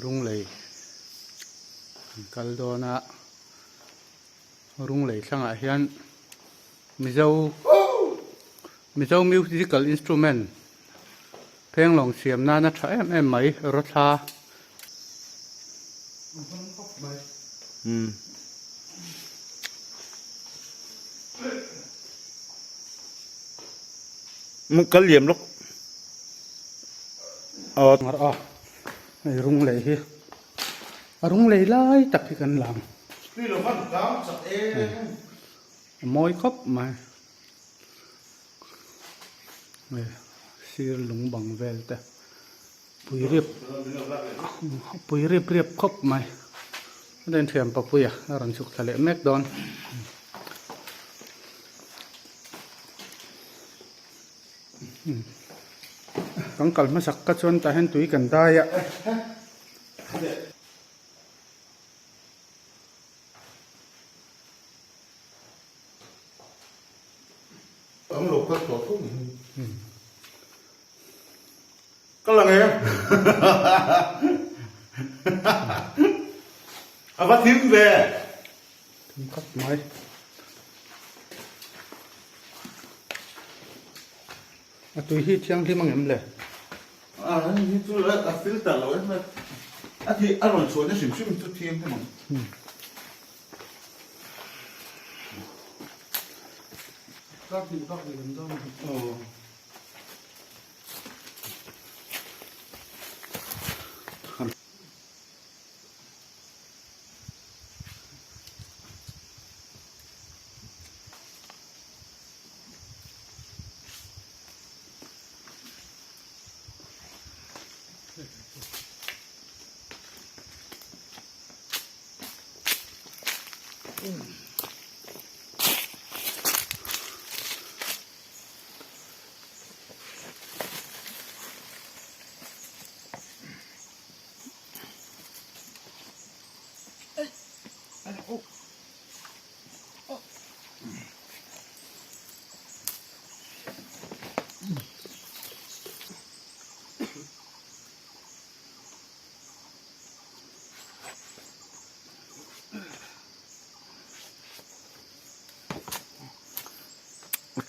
Runglei kan kal dawn a Runglei thlangah hian Mizo Mizo musical instrument phenglawng siam nana tha em em mai rawthla Kal liam lawk. Aw a hei rung lei hi a rung lei lai tak hi kan lang a mawi khawp mai hei sir lung bang vel te pui rip pui rip rip khawp mai a den thiam papuia a rawn chhuk thla leh mek dawn. Kan kal hmasak ka chuan tah hian tui kan dai a. Ang lo kal tawh tho mai. Ka lang em? A va thim ve. Thim khawp mai. A tui hi thianghlim ang em le? A hei hi chu a filter lo em a, a thi a rawn chhuahna hrim hrim chu thianghlim ang. Kar hnih bak leh lam dawn a ni. Aw.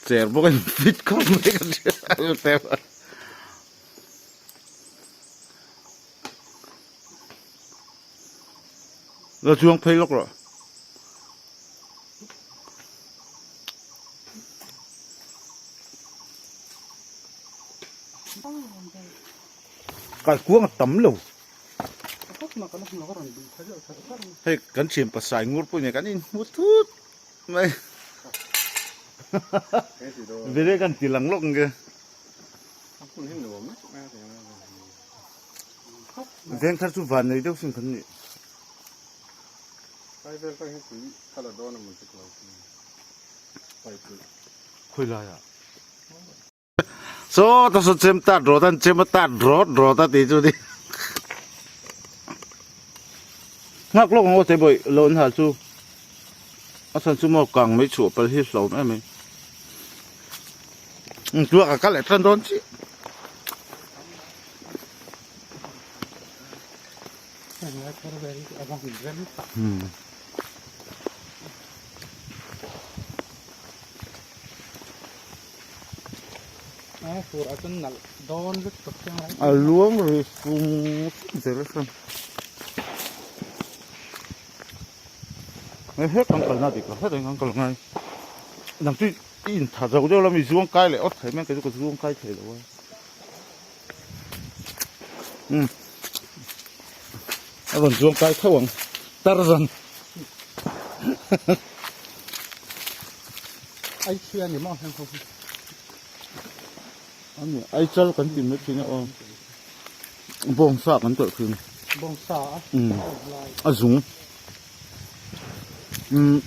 Cher bawk a in fit khawp mai ka hria. La chuang phei lawk rawh. Kai kuang a tam lo. Hei kan thian pasai ngur pawh nia kan inhmu thut mai. Vele kan ti lang lawk ang ke. Veng thar chu van nei deuh sin kan nih. Khawi lai ah. Saw ta saw chem tat rawt an chem a tat rawt rawt a tih chu ni. Nghak lawk ang aw te bawih lo an hal chu. A chhan chu maw kang mai chhuah pal hi hlauhawm em mai. Tuak a kal leh tan dawn chiah. A luang ri fung fung zel a hran. Hei hetah an kalna dik lo hetah hian an kal ngai. Nang chu i intha zo deuh la mi zuang kai leh awt thei mai kei chu ka zuang kai thei lo a. Umm a rawn zuang kai theuh ang Tarzan. Ai chhia ni maw heng ho hi. Ani ai chal kan ti mai thin a aw. Bawngsa kan tawlh thin. Bawngsa a? Umm a zung. Umm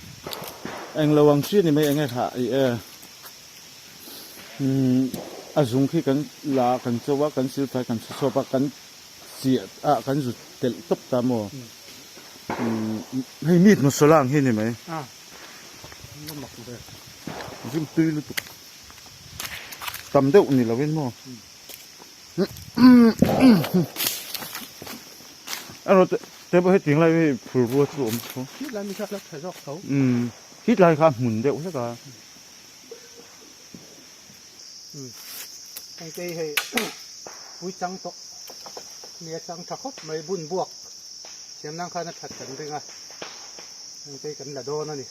englo ang chi ni mai enge kha i e. Umm a zung khi kan la kan cho a kan silfai kan chhu chhuak a kan chiah a kan zut telh tawp ta maw. Umm hei meat masala ang hi ni mai. Zim tui lutuk tam deuh ni lovin maw. A rawh te pawh hetiang lai hi phul rua chu a awm tho. Hit lai mi kha a tha zawk tho. Umm hit lai kha a hmun deuh hlek a. Umm engtei hei pui chang tawh nia chang tha khawp mai bun buak siam nan khan a that kan ring a engtei kan la dawn a ni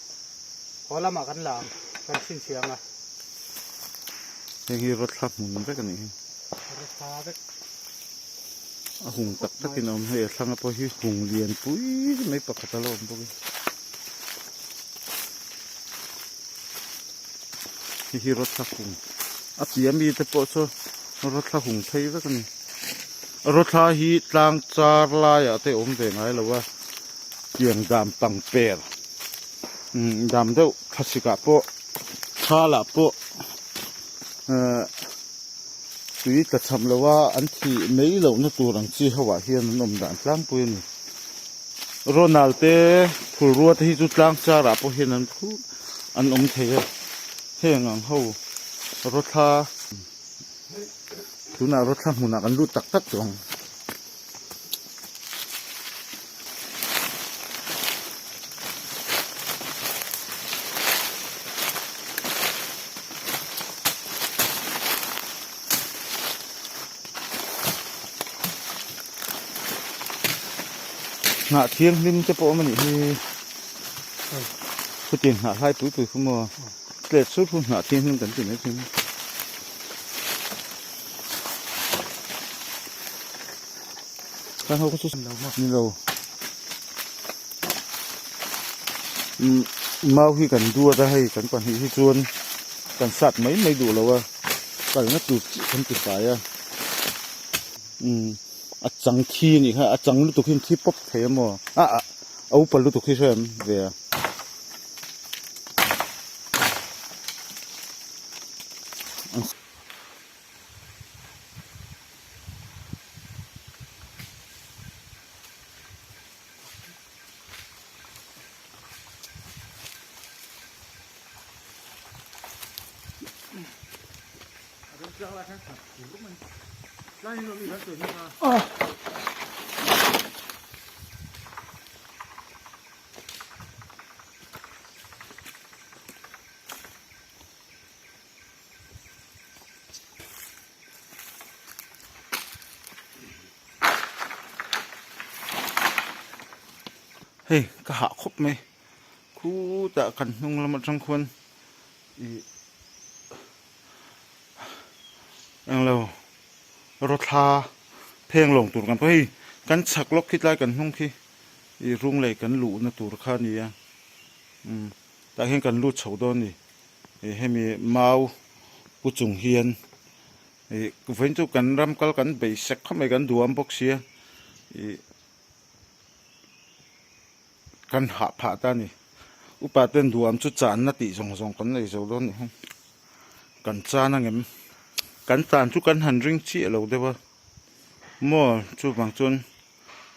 haw lamah kan la ang kan chhinchhiang a. Heng hi rawthla hmun vek a nih hi. Rawthla vek. A hung tak takin a awm hei a thlanga pawh hi hung lian pui mai pakhat a la awm bawk a. Hei hi rawthla hung a piah mi te pawh chu rawthla hung phei vek a ni. Rawthla hi tlang char laiah te a awm ve ngai lo a tiang dam pang per umm dam deuh thlasik ah pawh thalah pawh ehh tui tla cham lo a an thih mai lohna tur ang chi ho ah hian an awm dan tlangpui a ni. Ronald te phulrua te hi chu tlang char ah pawh hian an phu an awm thei a heng ang ho rawthla tunah rawthla hmunah kan lut tak tak tawh ang. Hnah thianghlim te pawh awm a nih hi khutiang hnah hlai pui pui kha maw tlet sur chu hnah thianghlim kan ti mai thei a. Kan ho kha chu ni lo umm mau hi kan duat a hei kan pahnih hi chuan kan sat mai mai duh lo a kalna tur chiah kan ti fai a umm a chang thi a nih kha a chang lutuk hi an thi pawp thei a maw a ah a upa lutuk hi hre em ve a. Hei ka hah khawp mai khutah kan hnung lam atang khuan ih englo rawthla pheng lawng tur kan pawh hei kan chhak lawk khi tlai kan hnung khi ih rung lei kan luhna tur kha a ni a umm tah hian kan lut chho dawn a ni. Ih hemi mau pu chung hian ih vawiin chu kan ram kal kan bei sek khawp mai kan duham bawk sia ih kan hah phah ta a ni upa ten duham chu channa tih zawng zawng kan nei zo dawn a nih hi kan chan ang em kan chan chu kan han ring chiah lo deuh a maw chuvang chuan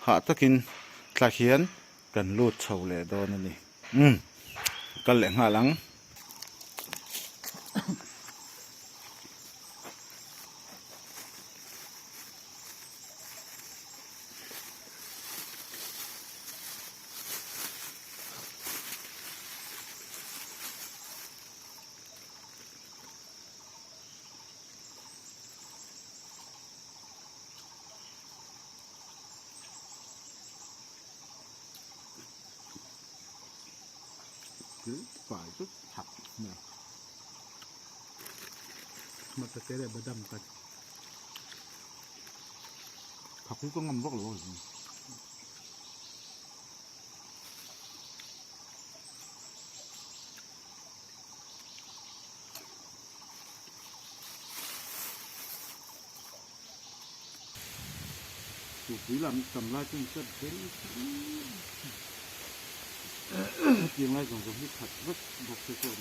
hah takin thla hian kan lut chho leh dawn a ni. Umm kal leh nghal ang. Phải rất thật nè Mà ta sẽ để bật đầm cật Thật cũng có ngâm rất là Tupui lam tam lai chuan step tel hetiang lai zawng zawng hi khat vek bawk se chuan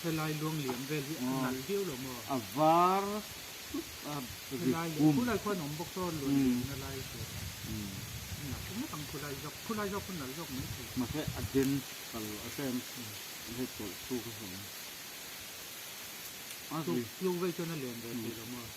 Helai luang liam vel hi a nal viau lo maw? A var a Helai liam khulai khuan awm bawk sawn luan liam na lai chu a nal ngawt ang khulai zawk khulai zawk khaw nal zawk mai thei. Mahse a den kal a hrem hei tawlh thluk a hlawm. Tluk vei chuan a lian ve thei lo maw?